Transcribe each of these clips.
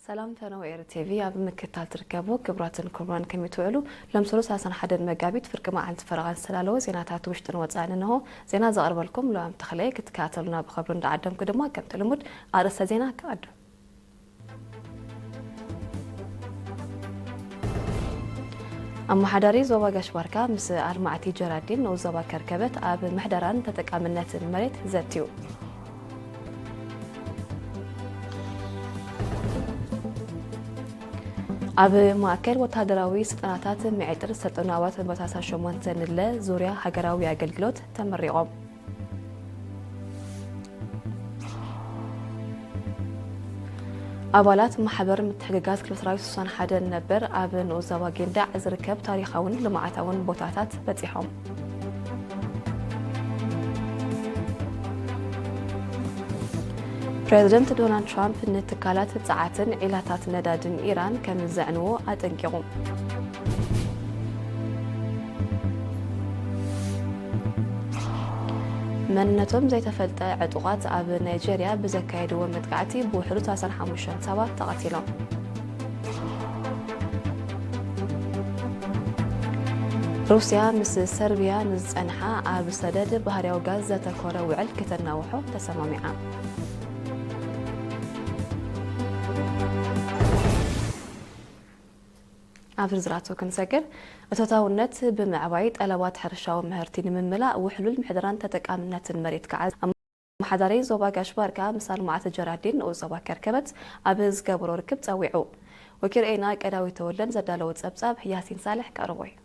ሰላም ፈነወ ኤሪ ቲቪ ኣብ ምክትታል ትርከቡ ክቡራትን ክቡራን ከመይ ትውዕሉ? ሎም ሰሉስ ሰላሳን ሓደን መጋቢት ፍርቂ መዓልቲ ፈረቓ ዝተዳለወ ዜናታት ውሽጥን ወጻእን እንሆ። ዜና ዘቕርበልኩም ሉኣም ተኽለ። ክትከታተሉና ብኸብሪ እንዳዓደምኩ ድማ ከምቲ ልሙድ ኣርእስተ ዜና ክቐድም። ኣመሓዳሪ ዞባ ጋሽ ባርካ ምስ ኣልማዕቲ ጀራዲን ንኡስ ዞባ ከርከበት ኣብ ምሕደራን ተጠቃምነትን መሬት ዘትዩ። ኣብ ማእከል ወተሃደራዊ ስልጠናታት ምዒጥር ዝሰልጠኑ ኣባላት መበታሳ ሸሞንተ ንለ ዙርያ ሃገራዊ ኣገልግሎት ተመሪቖም። ኣባላት ማሕበር ምትሕግጋዝ ክፍለ ሰራዊት ስሳን ሓደን ነበር ኣብ ንኡስ ዞባ ጊንዳዕ ዝርከብ ታሪኻውን ልምዓታውን ቦታታት በጺሖም። ፕሬዚደንት ዶናልድ ትራምፕ ንትካላት ጸዓትን ዒላታት ነዳድን ኢራን ከም ዘዕንዎ ኣጠንቂቑ። መንነቶም ዘይተፈልጠ ዕጡቓት ኣብ ናይጄርያ ብዘካየድዎ መጥቃዕቲ ብውሕዱ ሰላሳን ሓሙሽተን ሰባት ተቐቲሎም። ሩስያ ምስ ሰርቢያ ንዝጸንሓ ኣብ ሰደድ ባህርያዊ ጋዝ ዘተኮረ ውዕል ከተናውሖ ተሰማሚዓ። ኣብ ዝርዝራቱ ክንሰግር፣ እቶታውነት ብምዕባይ ጠለባት ሕርሻዊ ምህርቲ ንምምላእ ውሕሉል ምሕደራን ተጠቃምነትን መሬት ክዓዝ ኣመሓዳሪ ዞባ ጋሽ ባርካ ምስ ኣልማዕቲ ጀራዲን ንኡስ ዞባ ከርከበት ኣብ ዝገበሮ ርክብ ጸዊዑ። ወኪል ኤና ቀዳዊ ተወልደን ዘዳለዎ ጸብጻብ ያሲን ሳልሕ ቀርቦ እዩ።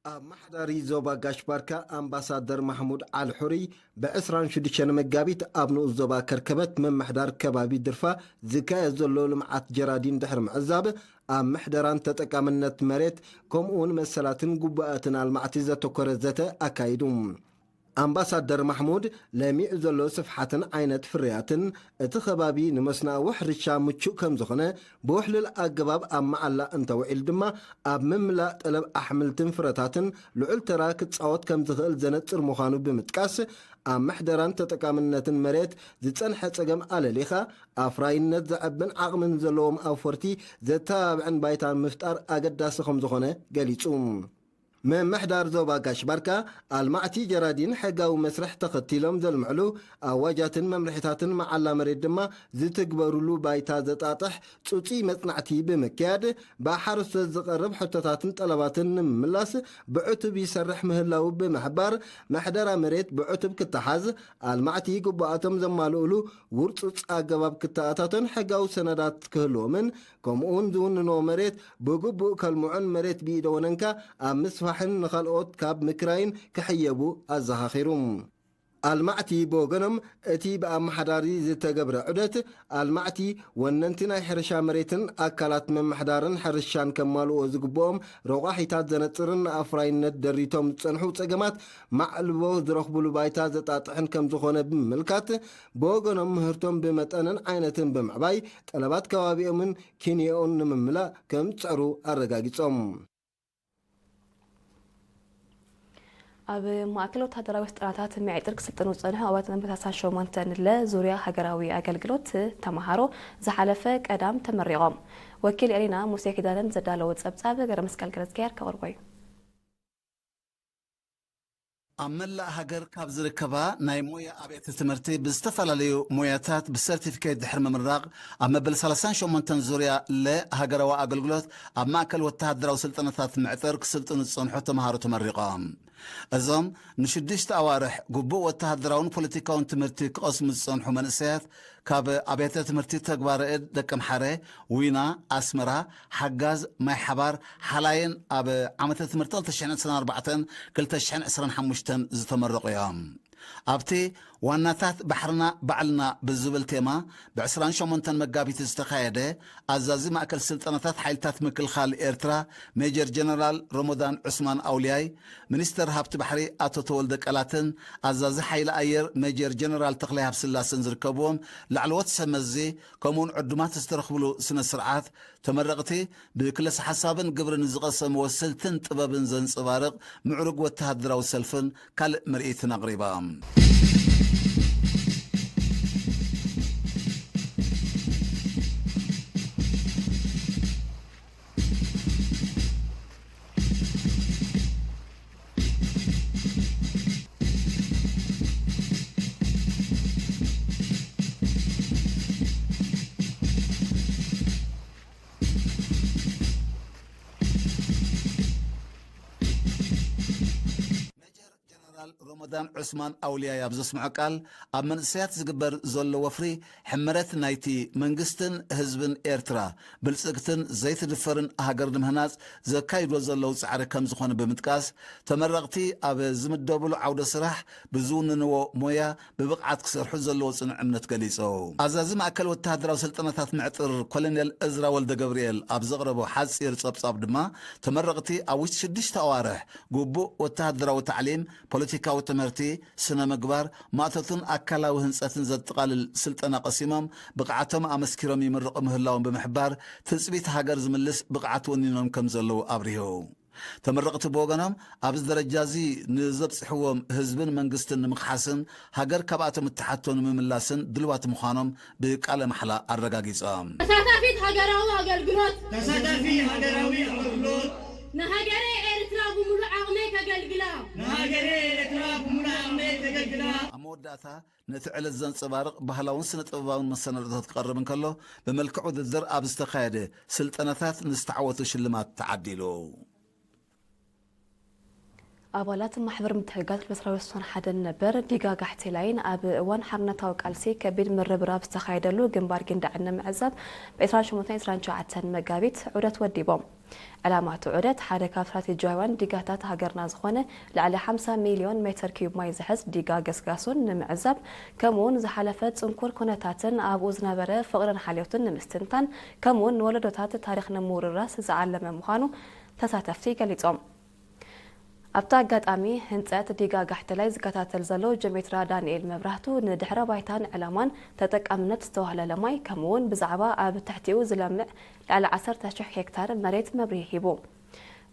ኣመሓዳሪ ዞባ ጋሽ ባርካ ኣምባሳደር ማሕሙድ ዓል ሑሪ ብዕስራን ሽዱሽተን መጋቢት ኣብ ንኡስ ዞባ ከርከበት ምምሕዳር ከባቢ ድርፋ ዝካየድ ዘሎ ልምዓት ጀራዲን ድሕሪ ምዕዛብ፣ ኣብ ምሕደራን ተጠቃምነት መሬት ከምኡውን መሰላትን ግቡኣትን ኣልማዕቲ ዘተኮረ ዘተ ኣካይዱ። ኣምባሳደር ማሕሙድ፣ ለሚዑ ዘሎ ስፍሓትን ዓይነት ፍርያትን እቲ ከባቢ ንመስኖኣዊ ሕርሻ ምቹእ ከም ዝኾነ፣ ብውሕሉል ኣገባብ ኣብ መዓላ እንተውዒሉ ድማ ኣብ ምምላእ ጠለብ ኣሕምልትን ፍረታትን ልዑል ተራ ክጻወት ከም ዝኽእል ዘነጽር ምዃኑ ብምጥቃስ፣ ኣብ ምሕደራን ተጠቃምነትን መሬት ዝጸንሐ ጸገም ኣለሊኻ፣ ኣፍራይነት ዘዕብን ዓቕምን ዘለዎም ኣውፈርቲ ዘተባብዕን ባይታ ምፍጣር ኣገዳሲ ከም ዝኾነ ገሊጹ። ምምሕዳር ዞባ ጋሽ ባርካ፣ ኣልማዕቲ ጀራዲን ሕጋዊ መስርሕ ተኸቲሎም ዘልምዕሉ ኣዋጃትን መምርሒታትን መዓላ መሬት ድማ ዝትግበሩሉ ባይታ ዘጣጥሕ ጽጹይ መጽናዕቲ ብምክያድ፣ ብሓረስቶት ዝቐርብ ሕቶታትን ጠለባትን ንምምላስ ብዕቱብ ይሰርሕ ምህላዉ ብምሕባር፣ ምሕደራ መሬት ብዕቱብ ክተሓዝ፣ ኣልማዕቲ ግቡኣቶም ዘማልኡሉ ውርጹጽ ኣገባብ ክተኣታቶን ሕጋዊ ሰነዳት ክህልዎምን፣ ከምኡውን ዝውንንዎ መሬት ብግቡእ ከልምዑን መሬት ብኢደ ወነንካ ኣብ ምስፋሕን ንኻልኦት ካብ ምክራይን ክሕየቡ ኣዘኻኺሩ። ኣልማዕቲ ብወገኖም፣ እቲ ብኣመሓዳሪ ዝተገብረ ዑደት፣ ኣልማዕቲ ወነንቲ ናይ ሕርሻ መሬትን ኣካላት ምምሕዳርን ሕርሻን ከማልእዎ ዝግብኦም ረቋሒታት ዘነጽርን ንኣፍራይነት ደሪቶም ዝጸንሑ ጸገማት ማዕልቦ ዝረኽቡሉ ባይታ ዘጣጥሕን ከም ዝኾነ ብምምልካት፣ ብወገኖም ምህርቶም ብመጠንን ዓይነትን ብምዕባይ ጠለባት ከባቢኦምን ኪንዮኦን ንምምላእ ከም ዝጸዕሩ ኣረጋጊጾም። ኣብ ማእከል ወተሃደራዊ ስልጠናታት ምዒጥር ክስልጥኑ ዝጸንሑ ኣባላት ኣንበሳሳ ሸሞንተ ንለ ዙርያ ሃገራዊ ኣገልግሎት ተመሃሮ ዝሓለፈ ቀዳም ተመሪቖም። ወኪል ኤሪና ሙሴ ኪዳነን ዘዳለዎ ጸብጻብ ገረመስቀል ገረዝግሄር ከቕርቦ እዩ። ኣብ መላእ ሃገር ካብ ዝርከባ ናይ ሞያ ኣብያተ ትምህርቲ ብዝተፈላለዩ ሞያታት ብሰርቲፊኬት ድሕሪ ምምራቕ ኣብ መበል ሰላሳን ሸሞንተን ዙርያ ለ ሃገራዊ ኣገልግሎት ኣብ ማእከል ወተሃደራዊ ስልጠናታት ምዕጥር ክስልጥኑ ዝጸንሑ ተምሃሮ ተመሪቖም። እዞም ንሽዱሽተ ኣዋርሕ ግቡእ ወተሃደራውን ፖለቲካውን ትምህርቲ ክቐስሙ ዝጸንሑ መንእሰያት ካብ ኣብያተ ትምህርቲ ተግባረ እድ ደቀምሓረ፣ ዊና፣ ኣስመራ፣ ሓጋዝ፣ ማይ ሓባር፣ ሓላይን ኣብ ዓመተ ትምህርቲ ክልተ ሽሕን ዕስራን ኣርባዕተን ክልተ ሽሕን ዕስራን ሓሙሽተን ዝተመረቑ እዮም። ኣብቲ ዋናታት ባሕርና ባዕልና ብዝብል ቴማ ብዕስራን ሸሞንተን መጋቢት ዝተኻየደ ኣዛዚ ማእከል ስልጠናታት ሓይልታት ምክልኻል ኤርትራ ሜጀር ጀነራል ሮሞዳን ዑስማን ኣውልያይ፣ ሚኒስተር ሃብቲ ባሕሪ ኣቶ ተወልደ ቀላትን ኣዛዚ ሓይሊ ኣየር ሜጀር ጀነራል ተኽላይ ሃብስላሰን ዝርከብዎም ላዕለዎት ሰብ መዚ ከምኡውን ዕዱማት ዝተረኽብሉ ስነ ስርዓት፣ ተመረቕቲ ብክለሳ ሓሳብን ግብርን ዝቐሰምዎ ስልትን ጥበብን ዘንጸባርቕ ምዕሩግ ወተሃደራዊ ሰልፍን ካልእ ምርኢትን ኣቕሪባ። ጀነራል ሮመዳን ዑስማን ኣውልያይ ኣብ ዘስምዖ ቃል፣ ኣብ መንእሰያት ዝግበር ዘሎ ወፍሪ ሕመረት ናይቲ መንግስትን ህዝብን ኤርትራ ብልጽግትን ዘይትድፈርን ሃገር ንምህናጽ ዘካይድዎ ዘለዉ ጻዕሪ ከም ዝኾነ ብምጥቃስ፣ ተመረቕቲ ኣብ ዝምደብሉ ዓውደ ስራሕ ብዝውንንዎ ሞያ ብብቕዓት ክሰርሑ ዘለዎ ጽኑዕ እምነት ገሊጹ። ኣዛዚ ማእከል ወተሃደራዊ ስልጠናታት ምዕጥር ኮሎኔል እዝራ ወልደ ገብርኤል ኣብ ዘቕረቦ ሓጺር ጸብጻብ ድማ፣ ተመረቕቲ ኣብ ውሽጢ ሽዱሽተ ኣዋርሕ ግቡእ ወተሃደራዊ ታዕሊም፣ ፖለቲካዊ ትምህርቲ፣ ስነ ምግባር፣ ማእቶትን ኣካላዊ ህንጸትን ዘጠቓልል ስልጠና ቀሲሞም ብቕዓቶም ኣመስኪሮም ይምረቑ ምህላዎም ብምሕባር፣ ትጽቢት ሃገር ዝምልስ ብቕዓት ወኒኖም ከም ዘለዉ ኣብሪሁ። ተመረቕቲ ብወገኖም፣ ኣብዚ ደረጃ እዚ ንዘብጽሕዎም ህዝብን መንግስትን ንምኽሓስን ሃገር ካብኣቶም እትሓቶ ንምምላስን ድልዋት ምዃኖም ብቃለ ማሕላ ኣረጋጊጾም። ተሳታፊት ሃገራዊ ኣገልግሎት። ተሳታፊ ሃገራዊ ኣገልግሎት። ንሃገረ ኤርትራ ብምሉእ ዓቕመይ ከገልግላ። ንሃገረ ኤርትራ ብምሉእ ዓቕመይ ከገልግላ። ኣብ መወዳእታ፣ ነቲ ዕለት ዘንጸባርቕ ባህላውን ስነ-ጥበባውን መሰናዶታት ክቐርብ እንከሎ፣ ብመልክዕ ውድድር ኣብ ዝተኻየደ ስልጠናታት ንዝተዓወቱ ሽልማት ተዓዲሉ። ኣባላት ማሕበር ምትሕግጋዝ ክልተ ሚእቲ ዓሰርተ ሓደ ነበር ዲጋ ጋሕቴላይን ኣብ እዋን ሓርነታዊ ቃልሲ ከቢድ ምርብራብ ዝተኻየደሉ ግንባር ጊንዳዕን ንምዕዛብ ብ ዕስራን ሸሞንተን ዕስራን ትሽዓተን መጋቢት ዑደት ወዲቦም። ዕላማ እቲ ዑደት ሓደ ካብ ስትራቴጂያውያን ዲጋታት ሃገርና ዝኾነ ልዕሊ ሓምሳ ሚልዮን ሜትር ኪዩብ ማይ ዝሕዝ ዲጋ ገስጋሱን ንምዕዛብ፣ ከምኡውን ዝሓለፈ ጽንኩር ኩነታትን ኣብኡ ዝነበረ ፍቕርን ሓልዮትን ንምስትንታን፣ ከምኡውን ንወለዶታት ታሪኽ ንምውርራስ ዝዓለመ ምዃኑ ተሳተፍቲ ገሊጾም። ኣብቲ ኣጋጣሚ፣ ህንጸት ዲጋ ጋሕቴላይ ዝከታተል ዘሎ ጀሜትራ ዳንኤል መብራህቱ፣ ንድሕረ ባይታን ዕላማን ተጠቃምነት ዝተዋህለለ ማይ፣ ከምኡውን ብዛዕባ ኣብ ትሕቲኡ ዝለምዕ ልዕሊ ዓሰርተ ሽሕ ሄክታር መሬት መብርሂ ሂቡ።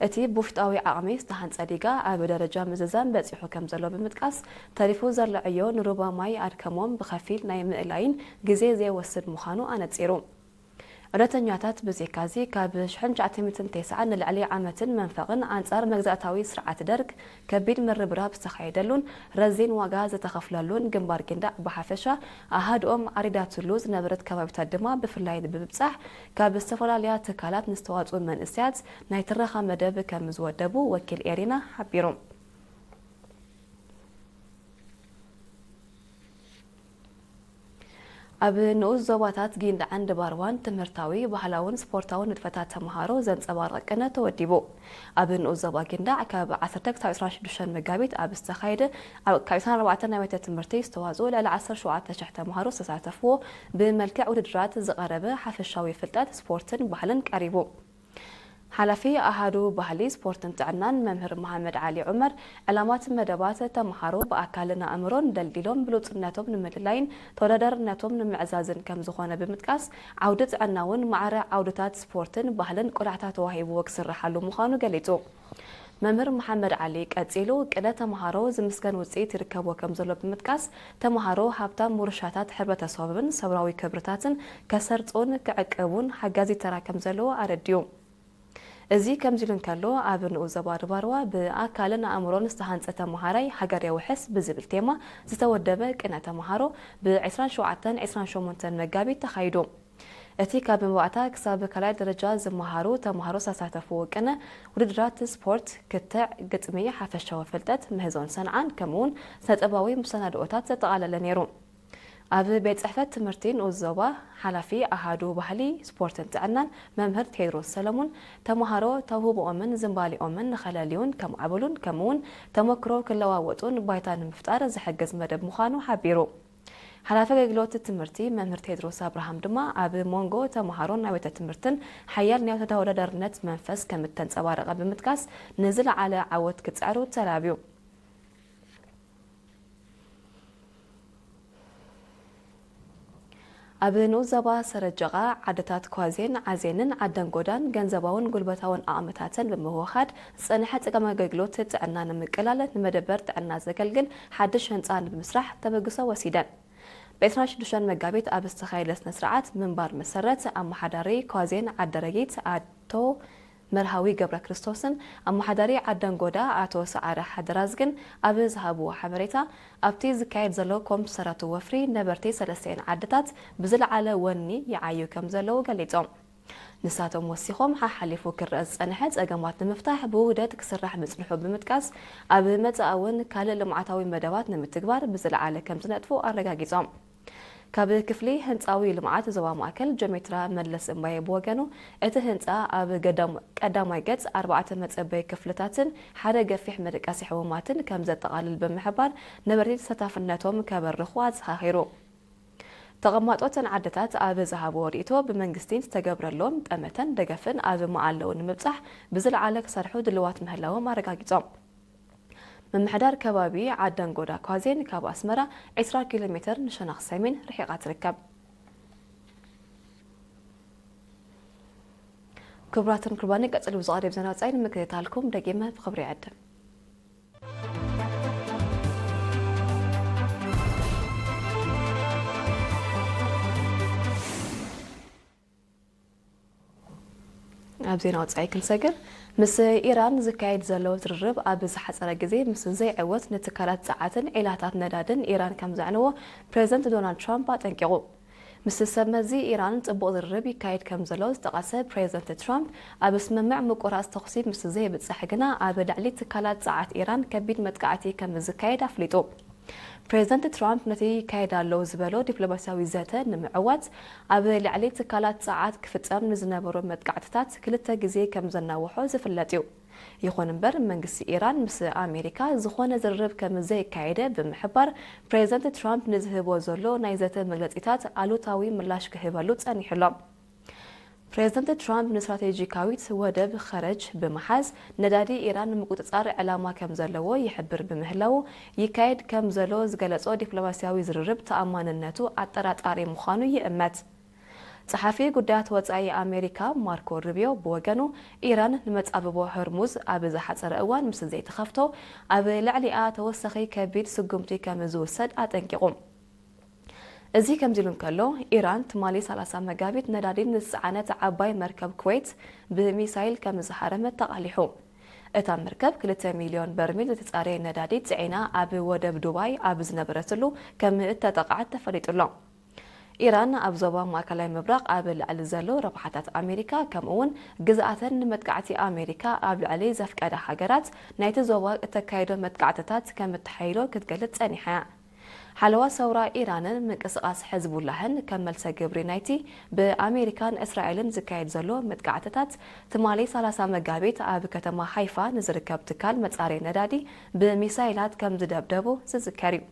እቲ ብውሽጣዊ ዓቕሚ ዝተሃንጸ ዲጋ ኣብ ደረጃ ምዝዛም በጺሑ ከም ዘሎ ብምጥቃስ፣ ተሪፉ ዘሎ ዕዮ ንሩባ ማይ ኣድከሞም ብኸፊል ናይ ምእላይን ግዜ ዘይወስድ ምዃኑ ኣነጺሩ። ዑደተኛታት ብዘይካዚ፣ ካብ ሽሕን ትሽዓተ ሚእትን ተስዓን ንልዕሊ ዓመትን መንፈቕን ኣንጻር መግዛእታዊ ስርዓት ደርግ ከቢድ ምርብራብ ዝተኻየደሉን ረዚን ዋጋ ዝተኸፍለሉን ግንባር ጊንዳዕ ብሓፈሻ፣ ኣሃድኦም ዓሪዳትሉ ዝነበረት ከባቢታት ድማ ብፍላይ ብምብጻሕ፣ ካብ ዝተፈላለያ ትካላት ንዝተዋጽኡ መንእሰያት ናይ ትረኻ መደብ ከም ዝወደቡ ወኪል ኤሪና ሓቢሩ። ኣብ ንኡስ ዞባታት ጊንዳዕን ድባርዋን ትምህርታዊ፣ ባህላውን ስፖርታውን ንጥፈታት ተምሃሮ ዘንጸባርቕ ቅነ ተወዲቡ። ኣብ ንኡስ ዞባ ጊንዳዕ ካብ ዓሰርተ ክሳብ ዕስራን ሽዱሽተን መጋቢት ኣብ ዝተኻየደ ኣብ ካብ ዕስራን ኣርባዕተን ኣብያተ ትምህርቲ ዝተዋጽኡ ልዕሊ ዓሰርተ ሸውዓተ ሽሕ ተምሃሮ ዝተሳተፍዎ ብመልክዕ ውድድራት ዝቐረበ ሓፈሻዊ ፍልጠት፣ ስፖርትን ባህልን ቀሪቡ። ሓላፊ ኣሃዱ ባህሊ፣ ስፖርትን ጥዕናን መምህር መሓመድ ዓሊ ዑመር፣ ዕላማት መደባት ተምሃሮ ብኣካልን ኣእምሮን ደልዲሎም ብሉጽነቶም ንምልላይን ተወዳዳርነቶም ንምዕዛዝን ከም ዝኾነ ብምጥቃስ፣ ዓውዲ ጥዕና እውን ማዕረ ዓውድታት ስፖርትን ባህልን ቆላሕታ ተዋሂብዎ ክስርሓሉ ምዃኑ ገሊጹ። መምህር መሓመድ ዓሊ ቀጺሉ፣ ቅነ ተምሃሮ ዝምስገን ውጽኢት ይርከቦ ከም ዘሎ ብምጥቃስ፣ ተምሃሮ ሃብታም ውርሻታት ሕብረተሰብን ሰብራዊ ክብርታትን ከሰርጹን ክዕቅቡን ሓጋዚ ተራ ከም ዘለዎ ኣረዲኡ። እዚ ከምዚ ኢሉ እንከሎ፣ ኣብ ንኡስ ዞባ ድባርዋ ብኣካልን ኣእምሮን ዝተሃንጸ ተምሃራይ ሃገር የውሕስ ብዝብል ቴማ ዝተወደበ ቅነ ተምሃሮ ብ ዕስራን ሸውዓተን ዕስራን ሸሞንተን መጋቢት ተኻይዱ። እቲ ካብ መባእታ ክሳብ ካልኣይ ደረጃ ዝመሃሩ ተምሃሮ ዝተሳተፍዎ ቅነ፣ ውድድራት ስፖርት፣ ክትዕ፣ ግጥሚ፣ ሓፈሻዊ ፍልጠት፣ ምህዞን ሰንዓን፣ ከምኡውን ስነ-ጥበባዊ መሰናድኦታት ዘጠቓለለ ነይሩ። ኣብ ቤት ጽሕፈት ትምህርቲ ንኡስ ዞባ፣ ሓላፊ ኣሃዱ ባህሊ፣ ስፖርትን ጥዕናን መምህር ቴድሮስ ሰለሙን፣ ተምሃሮ ተውህቦኦምን ዝንባሌኦምን ንኸለልዩን ከማዕብሉን፣ ከምኡውን ተመክሮ ክለዋወጡን ባይታ ንምፍጣር ዝሕግዝ መደብ ምዃኑ ሓቢሩ። ሓላፊ ኣገልግሎት ትምህርቲ መምህር ቴድሮስ ኣብርሃም ድማ፣ ኣብ መንጎ ተምሃሮን ኣብያተ ትምህርትን ሓያል ናይ ተወዳዳርነት መንፈስ ከም እተንጸባረቐ ብምጥቃስ፣ ንዝለዓለ ዓወት ክጽዕሩ ተላብዩ። ኣብ ንኡስ ዞባ ሰረጀቓ፣ ዓድታት ኳዜን ዓዜንን ዓደንጎዳን ገንዘባውን ጉልበታውን ዓቕምታተን ብምውህሃድ ዝጸንሐ ጸገም ኣገልግሎት ጥዕና ንምቅላል ንመደበር ጥዕና ዘገልግል ሓድሽ ህንጻ ንምስራሕ ተበግሶ ወሲደን። ብ ዕስራን ሽዱሽተን መጋቢት ኣብ ዝተኻየደ ስነ ስርዓት ምንባር መሰረት፣ ኣመሓዳሪ ኳዜን ዓደረጊት ኣቶ መርሃዊ ገብረክርስቶስን ኣመሓዳሪ ዓደንጎዳ ኣቶ ሰዓረ ሓደራዝግን ኣብ ዝሃብዎ ሓበሬታ፣ ኣብቲ ዝካየድ ዘሎ ኮምፕሰራቱ ወፍሪ ነበርቲ ሰለስተን ዓድታት ብዝለዓለ ወኒ ይዓዩ ከም ዘለዉ ገሊጾም። ንሳቶም ወሲኾም፣ ሓሓሊፉ ክረአ ዝጸንሐ ጸገማት ንምፍታሕ ብውህደት ክስራሕ ምጽንሑ ብምጥቃስ፣ ኣብ መጻኢ እውን ካልእ ልምዓታዊ መደባት ንምትግባር ብዝለዓለ ከም ዝነጥፉ ኣረጋጊጾም። ካብ ክፍሊ ህንጻዊ ልምዓት ዞባ ማእከል ጀሜትራ መለስ እምባየ ብወገኑ፣ እቲ ህንጻ ኣብ ገዳም-፣ ቀዳማይ ገጽ ኣርባዕተ መጸበይ ክፍልታትን ሓደ ገፊሕ መደቀሲ ሕሙማትን ከም ዘጠቓልል ብምሕባር፣ ነበርቲ ተሳታፍነቶም ከበርኹ ኣዘኻኺሩ። ተቐማጦ እተን ዓድታት ኣብ ዝሃብዎ ርእይቶ፣ ብመንግስቲ ዝተገብረሎም ጠመተን ደገፍን ኣብ መዓለኡ ንምብጻሕ ብዝለዓለ ክሰርሑ ድልዋት ምህላዎም ኣረጋጊጾም። ምምሕዳር ከባቢ ዓዳንጎዳ ኳዜን ካብ ኣስመራ ዕስራ ኪሎ ሜተር ንሸነኽ ሰሜን ርሒቓ ትርከብ። ክቡራትን ክቡራን፣ ቀጽሉ ብዝቐርብ ዜና ወጻኢ ንምክትታልኩም ደጊመ ብኽብሪ ይዕድም። ኣብ ዜና ወጻኢ ክንሰግር፣ ምስ ኢራን ዝካየድ ዘሎ ዝርርብ ኣብ ዝሓጸረ ግዜ ምስ ዘይዕወት ንትካላት ጸዓትን ዒላታት ነዳድን ኢራን ከም ዘዕንዎ ፕሬዝደንት ዶናልድ ትራምፕ ኣጠንቂቑ። ምስ ሰብ መዚ ኢራን ጽቡቕ ዝርርብ ይካየድ ከም ዘሎ ዝጠቐሰ ፕሬዝደንት ትራምፕ፣ ኣብ ስምምዕ ምቁራጽ ተኹሲ ምስ ዘይብጻሕ ግና ኣብ ልዕሊ ትካላት ጸዓት ኢራን ከቢድ መጥቃዕቲ ከም ዝካየድ ኣፍሊጡ። ፕሬዝደንት ትራምፕ ነቲ ይካየድ ኣሎ ዝበሎ ዲፕሎማስያዊ ዘተ ንምዕዋት፣ ኣብ ልዕሊ ትካላት ጸዓት ክፍጸም ንዝነበሩ መጥቃዕትታት ክልተ ግዜ ከም ዘናውሖ ዝፍለጥ እዩ። ይኹን እምበር፣ መንግስቲ ኢራን ምስ ኣሜሪካ ዝኾነ ዝርርብ ከም ዘየካየደ ብምሕባር፣ ፕሬዝደንት ትራምፕ ንዝህቦ ዘሎ ናይ ዘተ መግለጺታት ኣሉታዊ ምላሽ ክህበሉ ጸኒሑ ኣሎ። ፕሬዝደንት ትራምፕ ንስትራቴጂካዊት ወደብ ኸረጅ ብምሓዝ፣ ነዳዲ ኢራን ንምቁጽጻር ዕላማ ከም ዘለዎ ይሕብር ብምህላዉ፣ ይካየድ ከም ዘሎ ዝገለጾ ዲፕሎማስያዊ ዝርርብ ተኣማንነቱ ኣጠራጣሪ ምዃኑ ይእመት። ጸሓፊ ጉዳያት ወጻኢ ኣሜሪካ ማርኮ ሩቢዮ ብወገኑ፣ ኢራን ንመጻብቦ ሆርሙዝ ኣብ ዝሓጸረ እዋን ምስ ዘይትኸፍቶ፣ ኣብ ልዕሊኣ ተወሳኺ ከቢድ ስጉምቲ ከም ዝውሰድ ኣጠንቂቑ። እዚ ከምዚ ኢሉ እንከሎ፣ ኢራን ትማሊ ሰላሳ መጋቢት ነዳዲ ንዝጸዓነት ዓባይ መርከብ ኩዌት ብሚሳይል ከም ዝሃረመት ተቓሊሑ። እታ መርከብ ክልተ ሚልዮን በርሚል ዝተጻረየ ነዳዲ ጽዒና ኣብ ወደብ ዱባይ ኣብ ዝነበረትሉ ከም እተጠቕዐት ተፈሊጡ ኣሎ። ኢራን ኣብ ዞባ ማእከላይ ምብራቕ ኣብ ልዕሊ ዘሎ ረብሓታት ኣሜሪካ፣ ከምኡ'ውን ግዝኣተን ንመጥቃዕቲ ኣሜሪካ ኣብ ልዕሊ ዘፍቀዳ ሃገራት ናይቲ ዞባ እተካይዶ መጥቃዕትታት ከም እተሓይሎ ክትገልጽ ጸኒሓ እያ። ሓለዋ ሰውራ ኢራንን ምንቅስቓስ ሕዝቡላህን ከም መልሰ ግብሪ ናይቲ ብኣሜሪካን እስራኤልን ዝካየድ ዘሎ መጥቃዕትታት፣ ትማሊ ሰላሳ መጋቢት ኣብ ከተማ ሃይፋ ንዝርከብ ትካል መጻረይ ነዳዲ ብሚሳይላት ከም ዝደብደቡ ዝዝከር እዩ።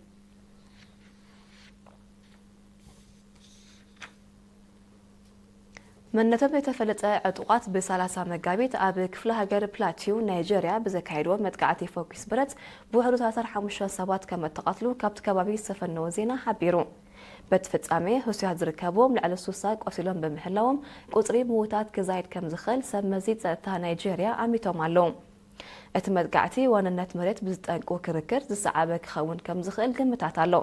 መንነቶም ዘይተፈለጠ ዕጡቓት ብሰላሳ መጋቢት ኣብ ክፍለ ሃገር ፕላቲው ናይጀርያ ብዘካየድዎ መጥቃዕቲ ፈኲስ ብረት ብውሕዱ ሰላሳ ሓሙሽተ ሰባት ከም እተቐትሉ ካብቲ ከባቢ ዝተፈነወ ዜና ሓቢሩ። በቲ ፍጻሜ ህሱያት ዝርከብዎም ልዕሊ ሱሳ ቆሲሎም ብምህላዎም፣ ቁጽሪ ምዉታት ክዛይድ ከም ዝኽእል ሰብ መዚ ጸጥታ ናይጀርያ ኣሚቶም ኣለዉ። እቲ መጥቃዕቲ ዋንነት መሬት ብዝጠንቁ ክርክር ዝሰዓበ ክኸውን ከም ዝኽእል ግምታት ኣሎ።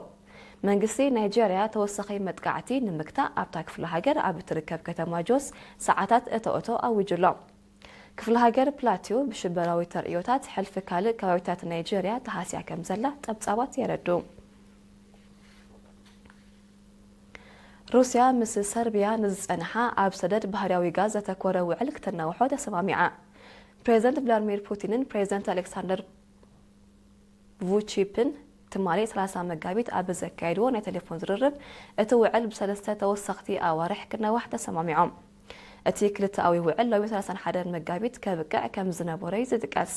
መንግስቲ ናይጀርያ ተወሳኺ መጥቃዕቲ ንምግታእ ኣብታ ክፍለ ሃገር ኣብ እትርከብ ከተማ ጆስ ሰዓታት እቶ እቶ ኣዊጁ ኣሎ። ክፍለ ሃገር ፕላቲው ብሽበራዊ ተርእዮታት ሕልፊ ካልእ ከባቢታት ናይጀርያ ተሃስያ ከም ዘላ ጸብጻባት የረድኡ። ሩስያ ምስ ሰርቢያ ንዝጸንሓ ኣብ ሰደድ ባህርያዊ ጋዝ ዘተኮረ ውዕል ክተናውሖ ተሰማሚዓ። ፕሬዝደንት ቭላድሚር ፑቲንን ፕሬዝደንት ኣሌክሳንደር ቩቺፕን ትማሊ ሰላሳ መጋቢት ኣብ ዘካየድዎ ናይ ቴሌፎን ዝርርብ፣ እቲ ውዕል ብሰለስተ ተወሰኽቲ ኣዋርሕ ክናዋሕ ተሰማሚዖም። እቲ ክልተኣዊ ውዕል ሎሚ ሰላሳን ሓደን መጋቢት ከብቅዕ ከም ዝነበሮ እዩ ዝጥቀስ።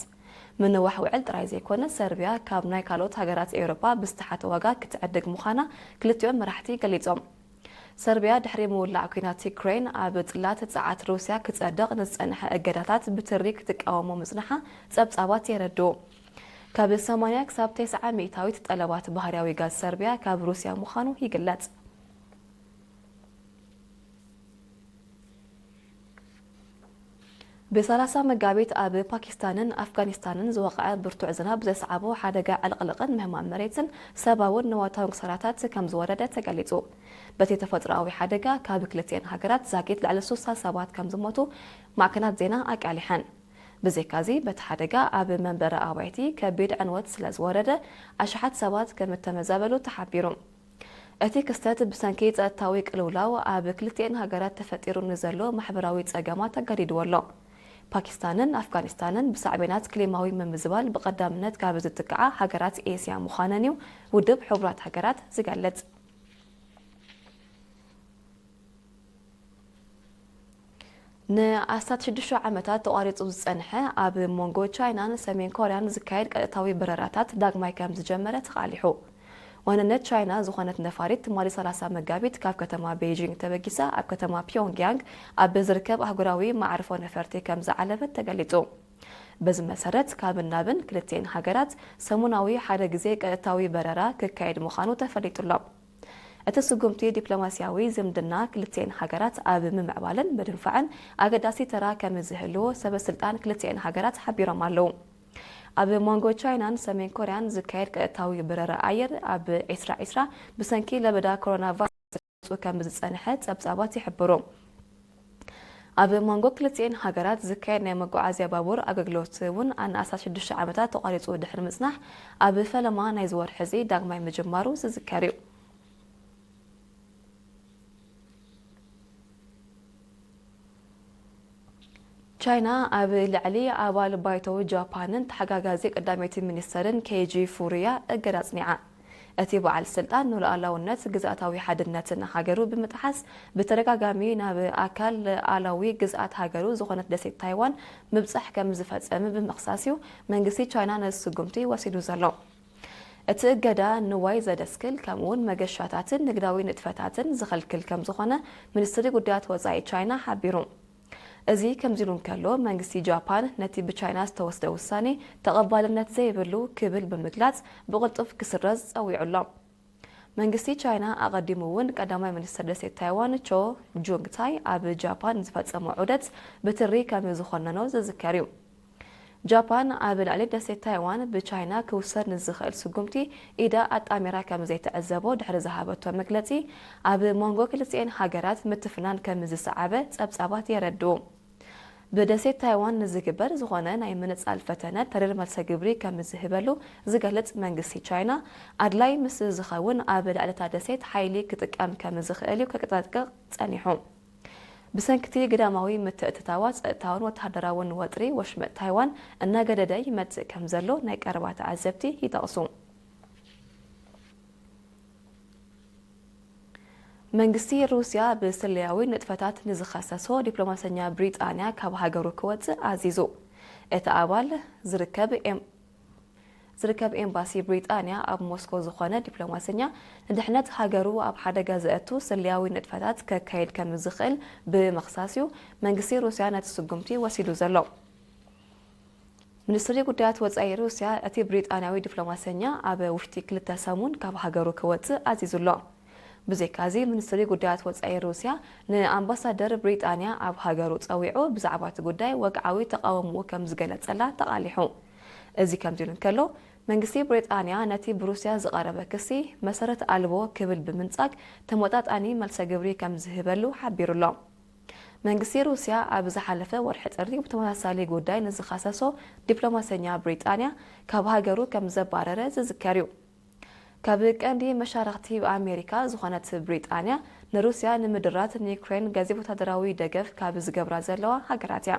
ምንዋሕ ውዕል ጥራይ ዘይኮነ፣ ሰርቢያ ካብ ናይ ካልኦት ሃገራት ኤውሮጳ ብዝተሓተ ዋጋ ክትዕድግ ምዃና ክልቲኦም መራሕቲ ገሊጾም። ሰርቢያ ድሕሪ ምውላዕ ኲናት ዩክሬን ኣብ ጽላት ጸዓት ሩስያ ክጸድቕ ንዝጸንሐ እገዳታት ብትሪ ክትቃወሞ ምጽንሓ ጸብጻባት የረድኡ። ካብ ሰማንያ ክሳብ ተስዓ ሚእታዊት ጠለባት ባህርያዊ ጋዝ ሰርቢያ ካብ ሩስያ ምዃኑ ይግለጽ። ብሰላሳ መጋቢት ኣብ ፓኪስታንን ኣፍጋኒስታንን ዝወቕዐ ብርቱዕ ዝናብ ዘስዓቦ ሓደጋ ዕልቕልቕን ምህማን መሬትን ሰብኣውን ንዋታውን ክሳራታት ከም ዝወረደ ተገሊጹ። በቲ ተፈጥሮኣዊ ሓደጋ ካብ ክልቲኤን ሃገራት ዛጊት ልዕሊ ሱሳ ሰባት ከም ዝሞቱ ማዕከናት ዜና ኣቃሊሐን። ብዘይካዚ፣ በቲ ሓደጋ ኣብ መንበሪ ኣባይቲ ከቢድ ዕንወት ስለ ዝወረደ፣ ኣሽሓት ሰባት ከም እተመዛበሉ ተሓቢሩ። እቲ ክስተት ብሰንኪ ጸጥታዊ ቅልውላው ኣብ ክልቲኤን ሃገራት ተፈጢሩ ንዘሎ ማሕበራዊ ጸገማት ኣጋዲድዎ ኣሎ። ፓኪስታንን ኣፍጋኒስታንን ብሳዕቤናት ክሊማዊ ምምዝባል ብቐዳምነት ካብ ዝጥቅዓ ሃገራት ኤስያ ምዃነን እዩ ውድብ ሕቡራት ሃገራት ዝገልጽ። ንኣስታት ሽዱሽተ ዓመታት ተቋሪጹ ዝጸንሐ ኣብ መንጎ ቻይናን ሰሜን ኮርያን ዝካየድ ቀጥታዊ በረራታት ዳግማይ ከም ዝጀመረ ተቓሊሑ። ዋንነት ቻይና ዝኾነት ነፋሪት ትማሊ ሰላሳ መጋቢት ካብ ከተማ ቤይጂንግ ተበጊሳ ኣብ ከተማ ፒዮንግያንግ ኣብ ዝርከብ ኣህጉራዊ መዓርፎ ነፈርቲ ከም ዝዓለበት ተገሊጹ። በዚ መሰረት ካብን ናብን ክልቲኤን ሃገራት ሰሙናዊ ሓደ ግዜ ቀጥታዊ በረራ ክካየድ ምዃኑ ተፈሊጡ ኣሎ። እቲ ስጉምቲ ዲፕሎማስያዊ ዝምድና ክልቲኤን ሃገራት ኣብ ምምዕባልን ምድንፋዕን ኣገዳሲ ተራ ከም ዝህልዎ ሰበ ስልጣን ክልቲኤን ሃገራት ሓቢሮም ኣለዉ። ኣብ መንጎ ቻይናን ሰሜን ኮርያን ዝካየድ ቀጥታዊ በረራ ኣየር ኣብ ዕስራ ዕስራ ብሰንኪ ለበዳ ኮሮና ቫይረስ ተቋሪጹ ከም ዝጸንሐ ጸብጻባት ይሕብሩ። ኣብ መንጎ ክልቲኤን ሃገራት ዝካየድ ናይ መጓዓዝያ ባቡር ኣገልግሎት እውን ንኣስታት ሽዱሽተ ዓመታት ተቋሪጹ ድሕሪ ምጽናሕ፣ ኣብ ፈለማ ናይዚ ወርሒ እዚ ዳግማይ ምጅማሩ ዝዝከር እዩ። ቻይና ኣብ ልዕሊ ኣባል ባይቶ ጃፓንን ተሓጋጋዚ ቀዳመይቲ ሚኒስተርን ኬጂ ፉሩያ እገዳ ኣጽኒዓ። እቲ በዓል ስልጣን ንሉዓላውነት ግዝኣታዊ ሓድነትን ሃገሩ ብምጥሓስ ብተደጋጋሚ ናብ ኣካል ሉዓላዊ ግዝኣት ሃገሩ ዝኾነት ደሴት ታይዋን ምብጻሕ ከም ዝፈጸመ ብምኽሳስ እዩ መንግስቲ ቻይና ነዚ ስጉምቲ ወሲዱ ዘሎ። እቲ እገዳ ንዋይ ዘደስክል ከምኡውን መገሻታትን ንግዳዊ ንጥፈታትን ዝኸልክል ከም ዝኾነ ሚኒስትሪ ጉዳያት ወጻኢ ቻይና ሓቢሩ። እዚ ከምዚ ኢሉ እንከሎ፣ መንግስቲ ጃፓን ነቲ ብቻይና ዝተወስደ ውሳኔ ተቐባልነት ዘይብሉ ክብል ብምግላጽ ብቕልጡፍ ክስረዝ ጸዊዑ ኣሎ። መንግስቲ ቻይና ኣቐዲሙ እውን ቀዳማይ ሚኒስትር ደሴት ታይዋን ቾ ጁንግ ታይ ኣብ ጃፓን ዝፈጸሞ ዑደት ብትሪ ከም ዝኾነኖ ዝዝከር እዩ። ጃፓን ኣብ ልዕሊ ደሴት ታይዋን ብቻይና ክውሰድ ንዝኽእል ስጉምቲ ኢዳ ኣጣሚራ ከም ዘይትዕዘቦ ድሕሪ ዝሃበቶ መግለጺ፣ ኣብ መንጎ ክልቲኤን ሃገራት ምትፍናን ከም ዝሰዓበ ጸብጻባት የረድኡ። ብደሴት ታይዋን ንዝግበር ዝኾነ ናይ ምንጻል ፈተነ ተሪር መልሰ ግብሪ ከም ዝህበሉ ዝገልጽ መንግስቲ ቻይና፣ ኣድላይ ምስ ዝኸውን ኣብ ልዕሊ እታ ደሴት ሓይሊ ክጥቀም ከም ዝኽእል እዩ ከጠንቅቕ ጸኒሑ። ብሰንኪ እቲ ግዳማዊ ምትእትታዋት፣ ጸጥታውን ወተሃደራውን ወጥሪ ወሽመጥ ታይዋን እናገደደ ይመጽእ ከም ዘሎ ናይ ቀረባ ተዓዘብቲ ይጠቕሱ። መንግስቲ ሩስያ ብስለያዊ ንጥፈታት ንዝኸሰሶ ዲፕሎማሰኛ ብሪጣንያ ካብ ሃገሩ ክወጽእ ኣዚዙ። እቲ ኣባል ዝርከብ ኤም-፣ ዝርከብ ኤምባሲ ብሪጣንያ ኣብ ሞስኮ ዝኾነ ዲፕሎማሰኛ ንድሕነት ሃገሩ ኣብ ሓደጋ ዘእቱ ስለያዊ ንጥፈታት ከካይድ ከም ዝኽእል ብምኽሳስ እዩ መንግስቲ ሩስያ ነቲ ስጉምቲ ወሲዱ ዘሎ። ሚኒስትሪ ጉዳያት ወጻኢ ሩስያ እቲ ብሪጣንያዊ ዲፕሎማሰኛ ኣብ ውሽጢ ክልተ ሰሙን ካብ ሃገሩ ክወጽእ ኣዚዙ ኣሎ። ብዘይካዚ፣ ሚኒስትሪ ጉዳያት ወጻኢ ሩስያ ንኣምባሳደር ብሪጣንያ ኣብ ሃገሩ ጸዊዑ ብዛዕባ እቲ ጉዳይ ወግዓዊ ተቓውሞኡ ከም ዝገለጸላ ተቓሊሑ። እዚ ከምዚ ኢሉ እንከሎ፣ መንግስቲ ብሪጣንያ ነቲ ብሩስያ ዝቐረበ ክሲ መሰረት ኣልቦ ክብል ብምንጻግ ተመጣጣኒ መልሰ ግብሪ ከም ዝህበሉ ሓቢሩ ኣሎ። መንግስቲ ሩስያ ኣብ ዝሓለፈ ወርሒ ጥሪ ብተመሳሳሊ ጉዳይ ንዝኸሰሶ ዲፕሎማሰኛ ብሪጣንያ ካብ ሃገሩ ከም ዘባረረ ዝዝከር እዩ። ካብ ቀንዲ መሻርኽቲ ኣሜሪካ ዝኾነት ብሪጣንያ ንሩስያ ንምድራት ንዩክሬን ገዚፍ ወታደራዊ ደገፍ ካብ ዝገብራ ዘለዋ ሃገራት እያ።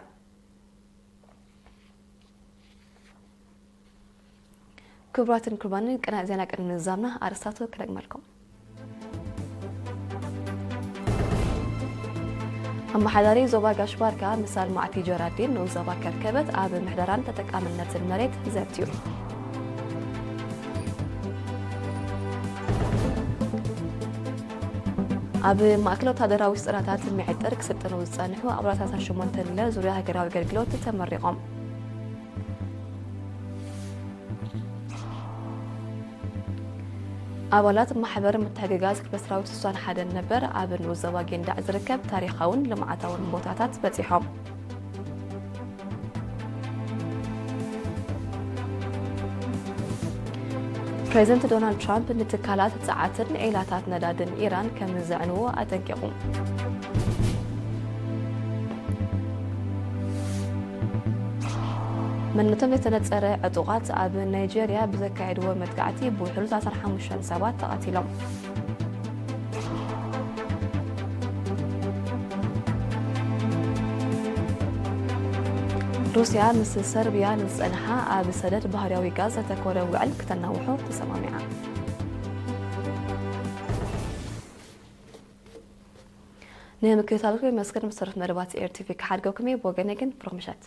ክቡራትን ክቡራንን ቅነ ዜና ቅድሚ ምዝዛምና ኣርእስታቱ ክደግመልኩም። ኣመሓዳሪ ዞባ ጋሽ ባርካ ምስ ኣልማዕቲ ጀራዲን ንኡስ ዞባ ከርከበት ኣብ ምሕደራን ተጠቃምነትን መሬት ዘትዩ። ኣብ ማእከል ወታደራዊ ስልጠናታት ምዕጥር ክስልጥኑ ዝጸንሑ ኣባላት ኣስራ ሸሞንተ ሚልዮን ዙርያ ሃገራዊ ኣገልግሎት ተመሪቖም። ኣባላት ማሕበር ምትሕግጋዝ ክፍለ ሰራዊት ስሳን ሓደን ነበር ኣብ ንኡስ ዞባ ጊንዳዕ ዝርከብ ታሪኻውን ልምዓታውን ቦታታት በጺሖም። ፕሬዚደንት ዶናልድ ትራምፕ ንትካላት ጸዓትን ዒላታት ነዳድን ኢራን ከም ዘዕንዎ ኣጠንቂቑ። መንነቶም ዘይተነጸረ ዕጡቓት ኣብ ናይጄርያ ብዘካየድዎ መጥቃዕቲ ብውሕዱ ሰላሳን ሓሙሽተን ሰባት ተቐቲሎም። ሩስያ ምስ ሰርብያ ንዝጸንሓ ኣብ ሰደድ ባህርያዊ ጋዝ ዘተኮረ ውዕል ክተናውሖ ተሰማሚዓ። ንምክትታልኩም የመስግን። ብሰሩት መደባት ኤር ቲቪ ክሓድገኩም እየ። ብወገነ ግን ብሩኽ ምሸት።